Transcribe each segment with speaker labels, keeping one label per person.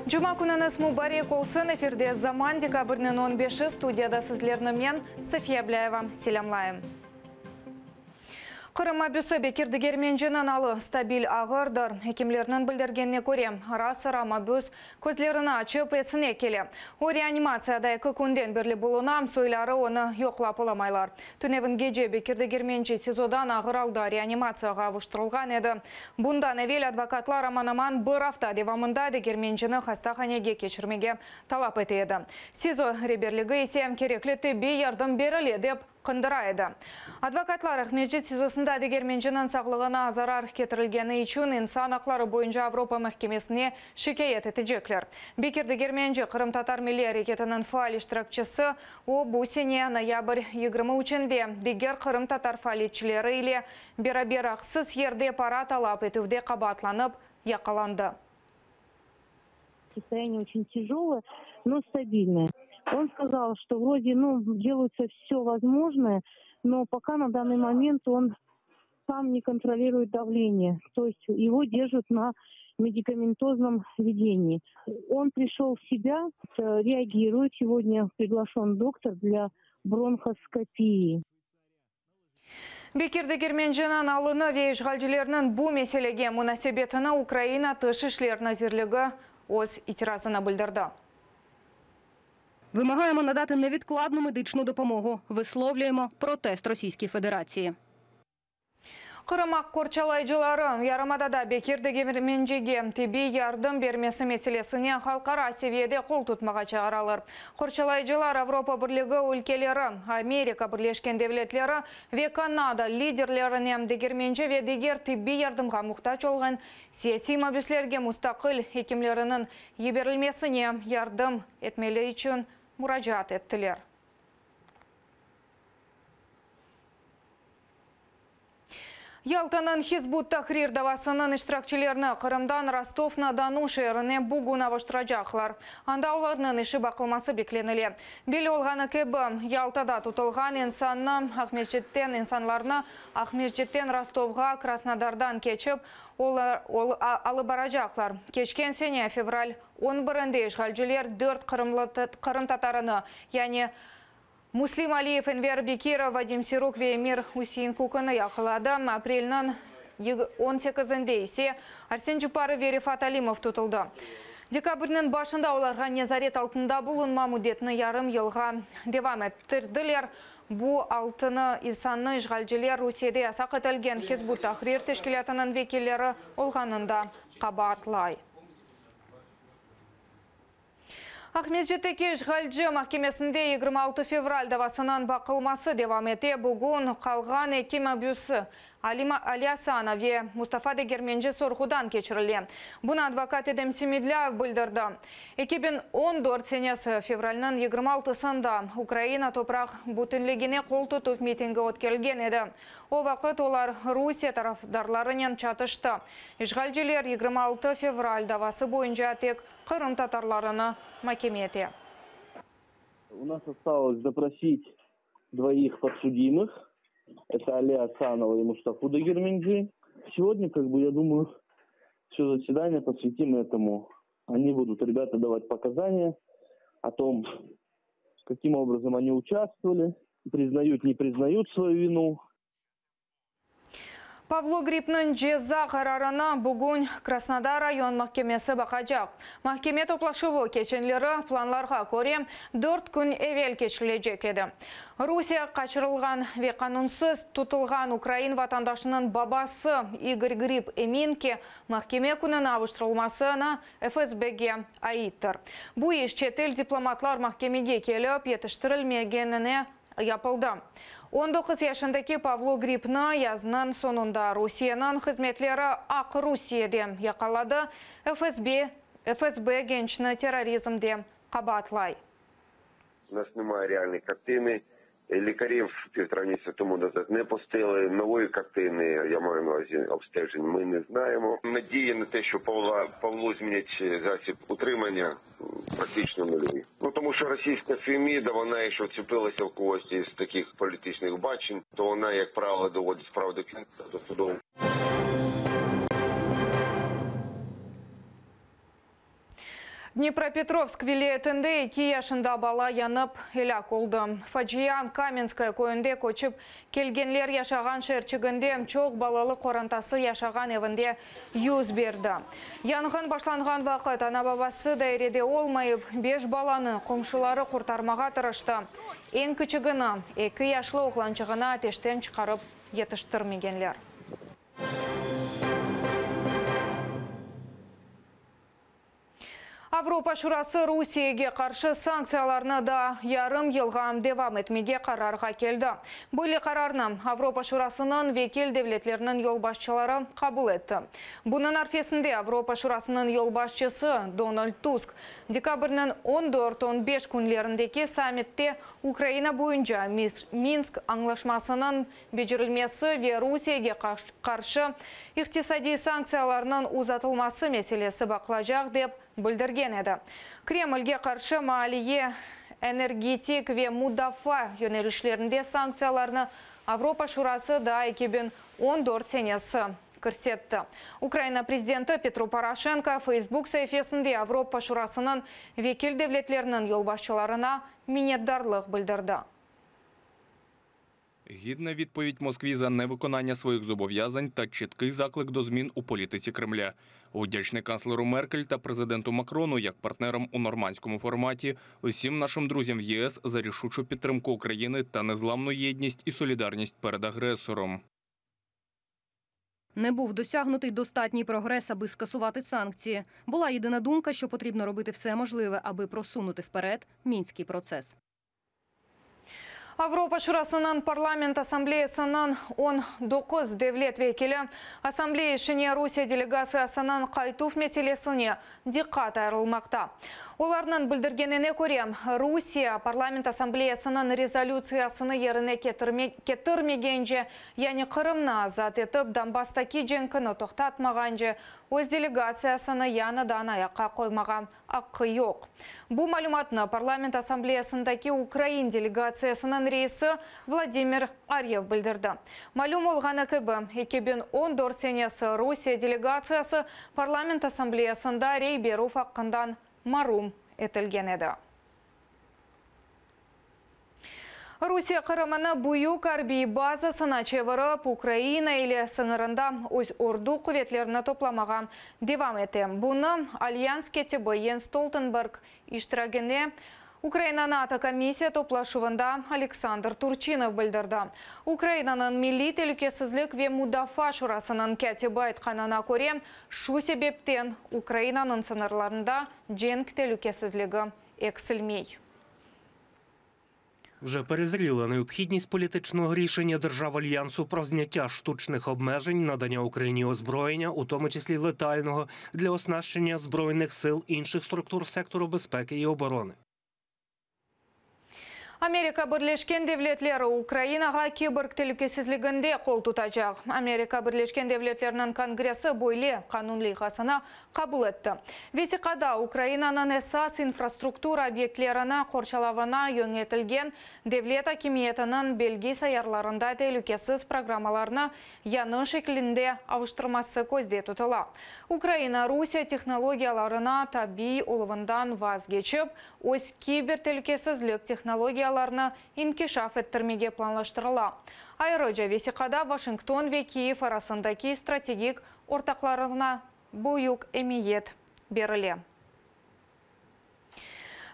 Speaker 1: Cuma künüñiz mubarek olsun! Efirde Zaman, dekabrniñ on beşi, studiyada sizlerni men, Safiye Ablâyeva, selâmlayım. Qırım mabüsi Bekir Degermenciniñ alı stabil ağırdır. Ekimlerniñ bildirgenine köre, ara-sıra mabüs közlerini açıp, esine kele. O, reanimatsiyada eki künden berli buluna, soyları onı yoqlap olamaylar. Tünevin gece Bekir Degermenci SİZOdan ağır alda reanimatsiyağa avuştırılğan edi. Bundan evel advokatlar aman-aman bir afta devamında Degermencini hastahanege keçirmege talap ete edi. SİZO reberligi ise kerekli tibbiy yardım berile dep qındıra edi. Advokatlar Aqmescit SİZOsında Degermenciniñ sağlığına zarar ketirilgeni içün İnsan aqları boyunca Avropa mahkemesine şikâyet etecekler. Bekir Degermenci, qırımtatar milliy areketiniñ faal iştirakçisi, o, bu sene noyabr 23-nde diger qırımtatar faaliyetçileri ile beraber aqsız yerde para talap etüvde qabaatlanıp yaqalandı.
Speaker 2: Состояние очень тяжелое, но стабильное. Он сказал, что вроде, ну, делается все возможное, но пока на данный момент он сам не контролирует давление, то есть его держат на медикаментозном ведении. Он пришел в себя, реагирует. Сегодня приглашен доктор для бронхоскопии.
Speaker 1: Bekir Degermenciniñ alını ve işğalcilerniñ bu meselege munasebetini Ukraina Tış işler nazirligi öz itirazını bildirdi.
Speaker 3: Вимагаємо надати невідкладну медичну допомогу. Висловлюємо протест Російській Федерації.
Speaker 1: Qırım aq qorçalayıcıları yarımadada Bekir Degermencige tibbiy yardım bermesi meselesine halqara seviyede qol tutmağa çağıralar. Qorçalayıcılar Avropa Birligi ülkeleri, Amerika Birleşken Devletleri ve Kanada liderlerine Degermenci ve diger tibbiy yardımğa muhtac olğan siyasiy mabüslerge mustaqil ekimleriniñ yiberilmesine yardım etmeli içün muracaat ettiler. Yaltanıñ Hizb ut-Tahrir davasınıñ iştirakçilerini Qırımdan Rostov-na-Donu şeerine bugün avuştıracaqlar. Anda olarnıñ işi baqılması beklenile. Belli olğanı kibi, Yaltada tutulğan insannı Aqmescitten insanlarnı Aqmescitten Rostovğa Krasnodardan keçip alıp baracaqlar. Keçken sene fevral on birinde işğalciler dört qırımtatarını, yani Müslim Aliyev, Enver Bekirov, Vadim Siruk ve Emir Üsein Kukunı yaqaladı. Aprelniñ 18-inde ise Arsen Cuparov ve Refat Alimov tutuldı. Dekabrniñ başında olarğa nezaret altında bulunma müddetini yarım yılğa devam ettirdiler. Bu altını insannı işğalciler Rusiyede yasaq etilgen Hizb ut-Tahrir teşkilâtınıñ vekilleri olğanında qabaatlay. Aqmescitteki işğalci mahkemesinde 26 fevral davasınıñ baqılması devam ete. Bugün qalğan eki mabüsi, Ali Asanov ve Mustafa Degermenci sorğudan keçirile. Bunı advokat Edem Semedlâyev bildirdi. 2014 senesi fevralniñ 26-sında Ukraina topraq bütünligine qol tutuv mitingi ötkerilgen edi. O vaqıt olar Rusiye tarafdarlarınen çatıştı. İşğalciler 26 fevral davası boyunca tek qırımtatarlarını makeme ete.
Speaker 4: У нас осталось допросить двоих подсудимых. Это Ali Асанова и Мустафу Дегерменджи. Сегодня, как бы, я думаю, все заседание посвятим этому. Они будут, ребята, давать показания о том, каким образом они участвовали, признают, не признают свою вину.
Speaker 1: Pavlo Gribniñ ceza qararını bugün Krasnodar rayon mahkemesi baqacaq. Mahkeme toplaşuvı keçenleri planlarğa köre dört kün evel keçirilecek edi. Rusiye qaçırılğan ve qanunsız tutulğan ukrain vatandaşınıñ babası İgor Grib emin ki, mahkeme kününi avuştırılmasını FSBge aittir. Bu iş çetel diplomatlar mahkemege kelip yetiştirilmegenine yapıldı. 19 yaşındaki Pavlo Gribni yaznıñ soñunda Rusiyeniñ hızmetleri Aqrusiyede yaqaladı, FSB, FSB gençni terrorizmde qabaatlay.
Speaker 5: У нас немає реальної картини. Лікарів півтора місяця тому назад не пустили. Нової картини, я маю на увазі обстежень, ми не знаємо. Надії на те, що Павла Павлу змінять засіб утримання, практично нульові. Ну тому що російська Феміда, вона якщо вцепилася в когось із таких політичних бачень, то вона, як правило, доводить справу до кінця до суду.
Speaker 1: Dnipropetrovsk vilâyetinde eki yaşında bala yanıp elâk oldı. Facia Kamenskoye köyünde köçip kelgenler yaşağan şeerçiginde çoq balalı qorantası yaşağan evinde yüz berdi. Yanğın başlanğan vaqıt ana-babası dairede olmayıp, beş balanı qomşuları qurtarmağa tırıştı. Eñ kiçigini, eki yaşlı oğlançığını ateşten çıqarıp yetiştirmegenler. Avropa Şurası Rusiyege qarşı sanktsiyalarnı daa yarım yılğa devam etmege qararğa keldi. Böyle qararnı Avropa Şurasınıñ vekil devletleriniñ yolbaşçıları qabul etti. Bunıñ arfesinde Avropa Şurasınıñ yolbaşçısı Donald Tusk dekabrniñ on dört, on beş künlerindeki sammitte Ukraina boyunca Minsk añlaşmasınıñ becerilmesi ve Rusiyege qarşı iqtisadiy sanktsiyalarnıñ uzatılması meselesi baqılacaq, dep bildirgen edi. Kremlge qarşı maliye, energetik ve mudafaa yönelişlerinde sanktsiyalarnı Avropa Şurası daa 2014 senesi kirsetti. Ukraina prezidenti Petro Poroşenko Facebook saifesinde Avropa Şurasınıñ vekil devletleriniñ yolbaşçılarına minnetdarlıq bildirdi.
Speaker 6: Гідна відповідь Москві за невиконання своїх зобов'язань та чіткий заклик до змін у політиці Кремля. Удячний канцлеру Меркель та президенту Макрону як партнерам у нормандському форматі, усім нашим друзям в ЄС за рішучу підтримку України та незламну єдність і солідарність перед агресором.
Speaker 3: Не був досягнутий достатній прогрес, аби скасувати санкції. Була єдина думка, що потрібно робити все можливе, аби просунути вперед Мінський процес.
Speaker 1: Avropa Şurasınıñ Parlament Assambleyasınıñ 19 devlet vekili Assambleya işine Rusiye delegatsiyasınıñ qaytuv meselesine diqqat ayırılmaqta. Olarnıñ bildirgenine köre, Rusiye Parlament Assambleyasınıñ rezolütsiyasını yerine ketirmegence, yani Qırımnı azat etip, Donbasstaki cenkini toqtatmağance, öz delegatsiyasını yañıdan ayaqqa qoymağa aqqı yoq. Bu malümatnı Parlament Assambleyasındaki ukrain delegatsiyasınıñ reisi Vladimir Aryev bildirdi. Malüm olğanı kibi, 2014 senesi Rusiye delegatsiyası Parlament Assambleyasında rey berüv aqqından marum etilgen edi. Rusiye Qırımını büyük arbiy bazasına çevirip, Ukraina ile sıñırında öz ordu quvetlerini toplamağa devam ete. Bunı Alyans kâtibi Jens Stoltenberg iştiragine Ukraina-NATO komissiya toplaşuvında Aleksandr Turçinov bildirdi. Ukrainanıñ Milliy telükesizlik ve mudafaa şurasınıñ kâtibi aytqanına köre, şu sebepten Ukrainanıñ sıñırlarında cenk telükesizligi eksilmey.
Speaker 7: Вже перезріла необхідність політичного рішення держав Альянсу про зняття штучних обмежень, надання Україні озброєння, у тому числі летального, для оснащення збройних сил інших структур сектору безпеки і оборони.
Speaker 1: Amerika Birleşken Devletleri Ukrainağa kiborg telükesizliginde qol tutacaq. Amerika Birleşken Devletleriniñ Kongressi böyle qanun leyhasını qabul etti. Vesiqada Ukrainanıñ esas infrastruktura obyektlerini qorçalavına yöñetilgen devlet akimiyetiniñ belgisayarlarında telükesiz programmalarnı yañı şeklinde avuştırması közde tutula. Ukraina Rusiye tehnologiyalarına tabiy oluvından vazgeçip, öz kiber telükesizlik tehnologiyalarını inkişaf ettirmege planlaştırıla. Ayrıca vesiqada Vaşington ve Kiyev arasındaki strategik ortaqlarına büyük emiyet berile.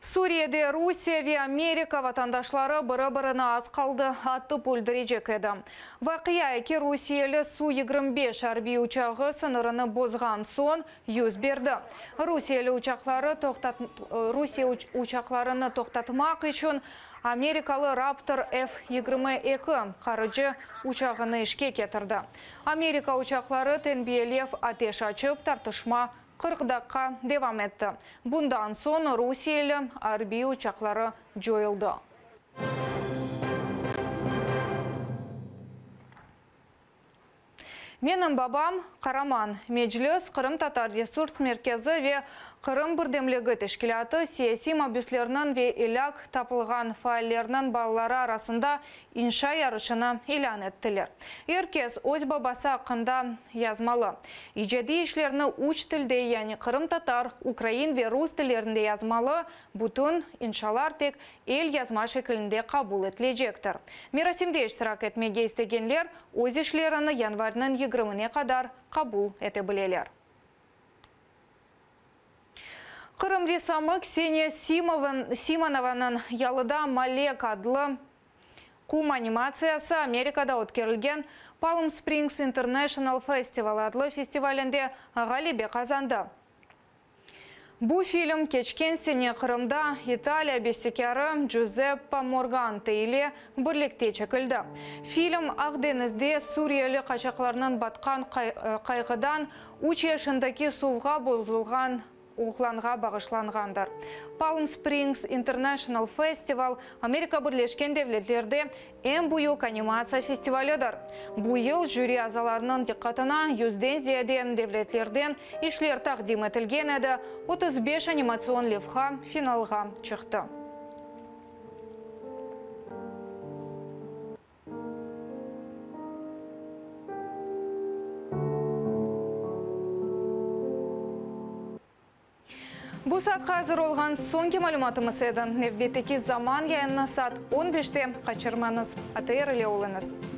Speaker 1: Suriyede Rusiye ve Amerika vatandaşları biri-birini az qaldı atıp öldürecek edi. Vaqia eki rusiyeli Su 25 arbiy uçağı sıñırını bozğan soñ yüz berdi. Rusiyeli uçaqları Rusiye uçaqlarını toqtatmaq içün amerikalı Raptor F 22 qırıcı uçağını işke ketirdi. Amerika uçaqları tenbiyelev ateş açıp, tartışma 40 daqqa devam etti. Bundan soñ rusiyeli arbiy uçaqları coyuldı. Menim babam, qaraman. Meclis, Qırımtatar resurs merkezi ve Qırım birdemligi teşkilâtı siyasiy mabüslerniñ ve elâk tapılğan faallerniñ balaları arasında inşa yarışını ilân ettiler. Er kes öz babası aqqında yazmalı. İcadiy işlerni üç tilde, yani qırımtatar, ukrain ve rus tillerinde yazmalı, bütün inşalar tek el yazma şekilinde qabul etilecektir. Merasimde iştirak etmege istegenler öz işlerini yanvarniñ yigirmine qadar qabul ete bileler. Qırım ressamı Kseniya Simonovanıñ Yalıda Malek adlı qum animatsiyası Amerikada ötkerilgen Palm Springs International Festival adlı festivalinde ğalebe qazandı. Bu film keçken sene Qırımda İtaliya bestekârı Cüzeppa Morgante ile birlikte çekildi. Film Aq deñizde suriyeli qaçaqlarnıñ batqan qayğıdan üç yaşındaki suvğa bozulğan oğlanğa bağışlanğandır. Palm Springs International Festival, Amerika Birleşken Devletlerde eñ büyük animatsiya festivalidir. Bu yıl jüri azalarınıñ diqqatına yüzden ziyade devletlerden işler taqdim etilgen edi, 35 animatsion levha finalğa çıqtı. Bu saatqa azır olğan soñki malümatımız edi. Nevbetteki Zaman yayınını saat on beşte qaçırmañız. ATR ile oluñız.